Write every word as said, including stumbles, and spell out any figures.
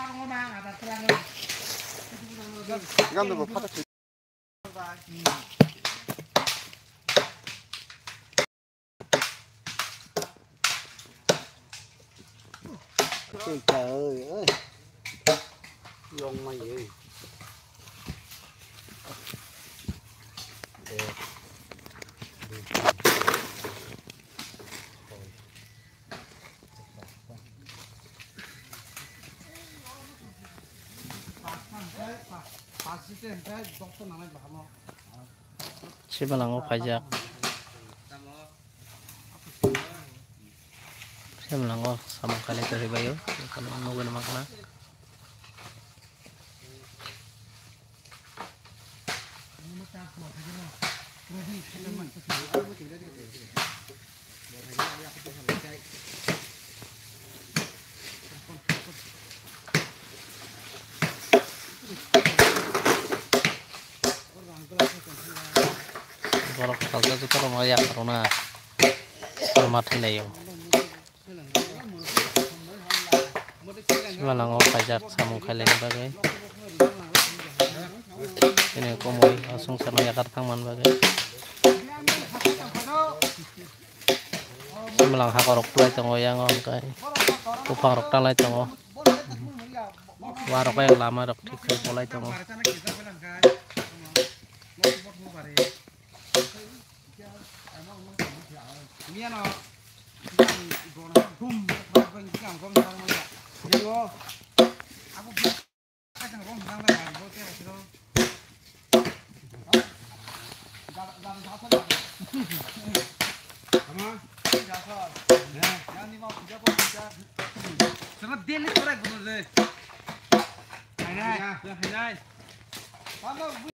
Ôi trời ơi, ơi. Yong mày ơi. Sibalango paijak. Sibalango samung khailai tongwi baio. Nugwi nangkha na. Borok salsa joto rok ma yak rwna. Salma thailaio. Simalango paijak samung khailani bagwi. Chini komoi o swngcharno yakar thangmani bagwi. Simalang hakorok kwlai tongo, yang o hwnkhe buphangrok tanglai tongo. Warok ayang lamarok thik khe bolai tongo.